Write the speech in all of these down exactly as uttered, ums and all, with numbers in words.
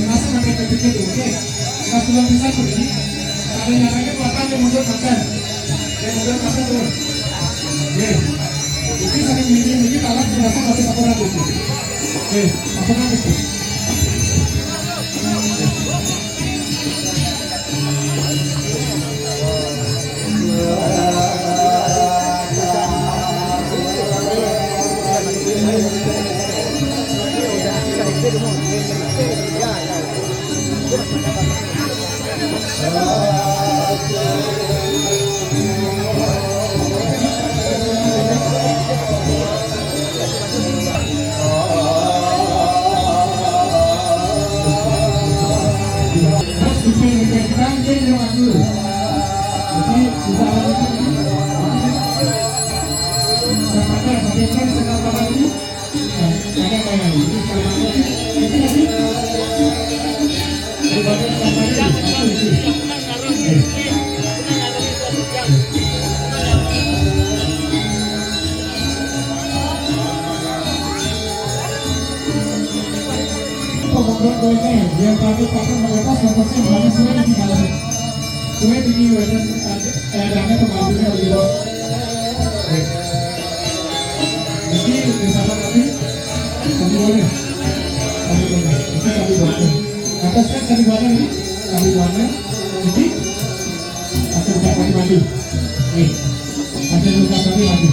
Masuk sampai ke titik itu, oke. Kita sudah bisa tuh ini. Sambil nyampe ke papan, dia mundur makan. Dia mundur makan terus. Oke. Ini sambil ini, ini taruh di dasar, tapi satu lagi. Oke, satu lagi. Pembangunan koinnya ya, yang pakai pakai mengatas dan pasti yang banyak sudah di dalam. Sudah di wedan, eh, ada pembangunannya lagi, bos. Jadi, di sana nanti, kami boleh. Kami boleh. Itu kami boleh. Atas kan kami boleh ini, kami boleh. Jadi, akan dapat maju. Nih, ada luka kami maju.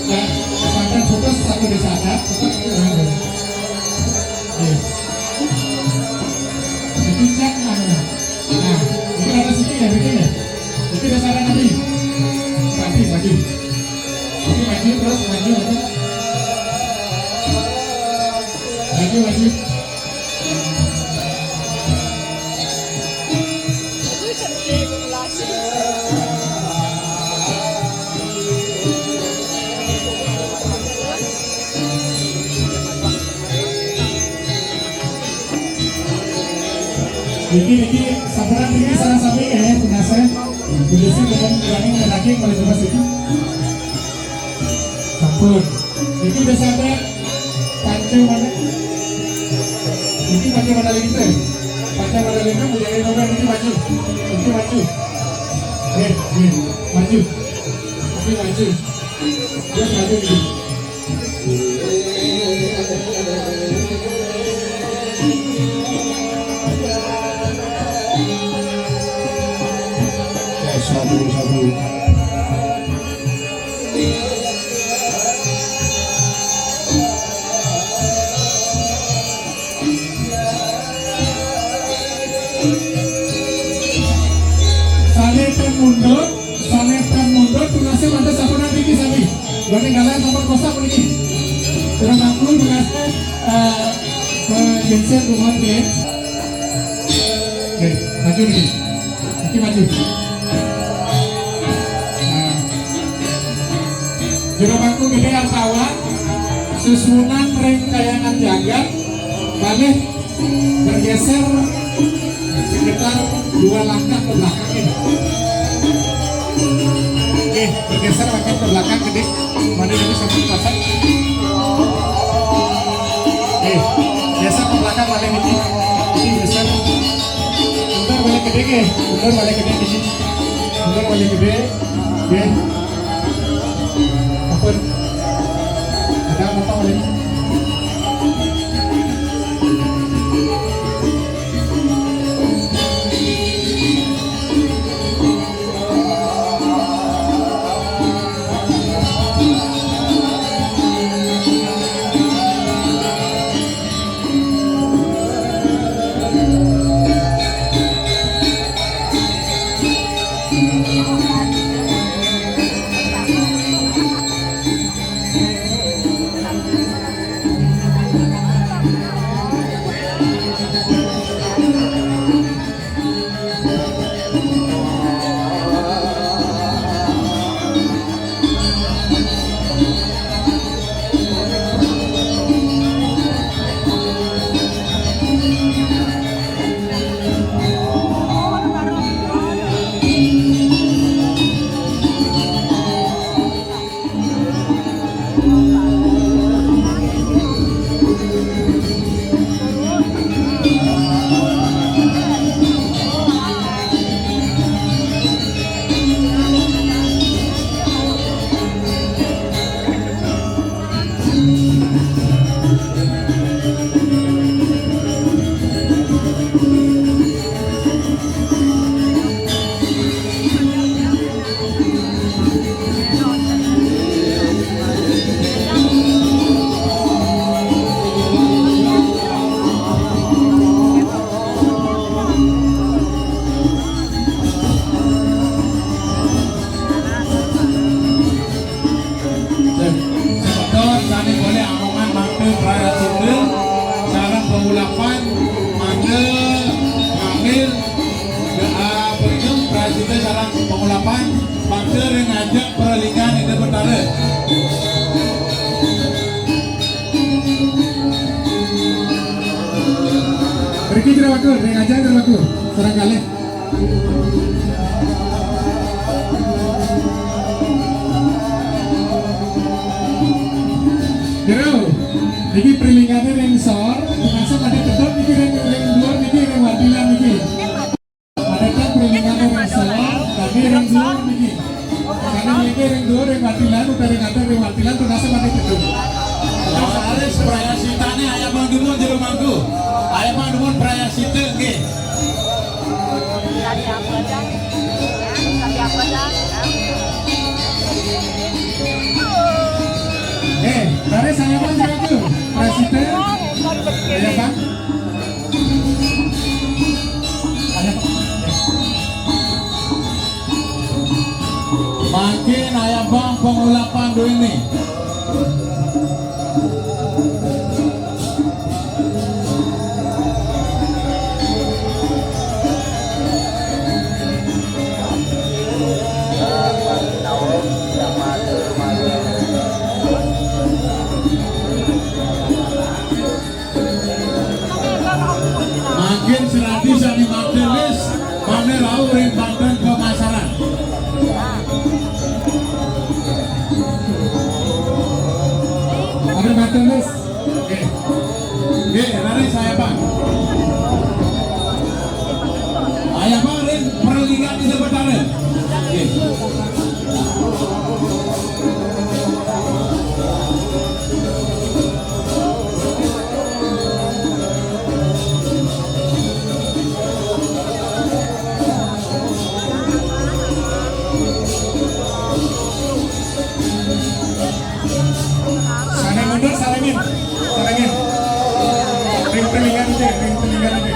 Nah, sampai putus satu di sana, tetap itu. Iya. Itu cek mana? Nah, itu ada sini ya, bikin ya. Itu ada sana nanti. Nanti maju. Oke, maju terus, maju, maju. Maju, maju. Niki, niki, sampun niki sareng sami ya, tunas ya. Kondisi dengan kurangnya lagi kalau coba sih. Sampun. Niki udah sampai panca mana? Niki panca mana lagi tuh? Panca mana lagi tuh? Menjadi nomor niki maju. Niki maju. Oke, oke. Maju. Oke, maju. Terus maju niki. Sabu, sabu. Sané ten mundur, sané ten mundur, tunasé mantes sampun niki sami. Berarti kalian sampun kosak niki. Kurang maklum tunasé, eh, menggeser rumah ya. Oke, maju niki. Niki maju. Nah. Jero Bangku Gedé Artawan, susunan ring Kahyangan Jagat, malih bergeser sekitar dua langkah ke belakang ini. Oke, bergeser makin ke belakang, Gedé. Mana ini satu pasang? Oke, geser ke belakang, malih ini. Ini geser. Mundur malih Gedé, oke. Mundur malih Gedé, ini. Mundur malih Gedé. Oke. Ampun. Ada apa, Pak? Pengulapan, mangga ngambil doa pelindung prasida sareng pengulapan, mangga ring ajeng pralinggan Ida Betara. Mriki Jero Batur, ring ajeng Jero Batur, sareng kalih. Jero, niki pralinggané ring sor, pungasa badé tedun niki ring, ring duur niki, ring wantilan niki. Padatan pralinggané ring sor, badé ring duur niki. Sané niki ring duur ring wantilan, utawi ngatur ring wantilan, pungasa badé tedun. Raris prayasitané, ayah pang dumun jero mangku. Ayah pang dumun prayasita nggih. Eh, tarik saya pang jero. Prasida. Ayah pang. Ayah pang. Mangkin ayah pang pengulapan duéné. Mangkin seradi sané matelis, pané rauh ring banten pemasaran. Ada matelis. Nggih. Nggih, raris ayah pang. Ayah pang ring pralinggan Ida Betara. Nggih. Sané mundur, salengin. Salengin. Ring pralinggan aja, ring pralinggan aja.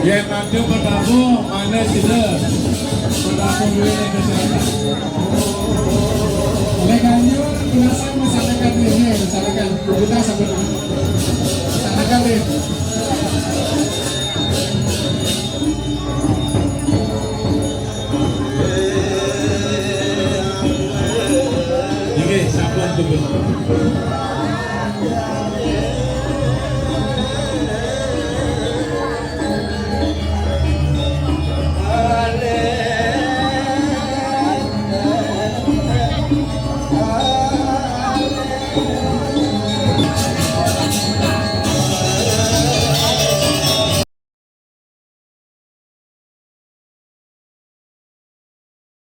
Yén ada petamu, mana sida? Petamu duit yang kesehatan. Oleh kanjur, biasa masyarakat ini, masyarakat kita sampai masyarakat ini. Nggih, sampun tunggu.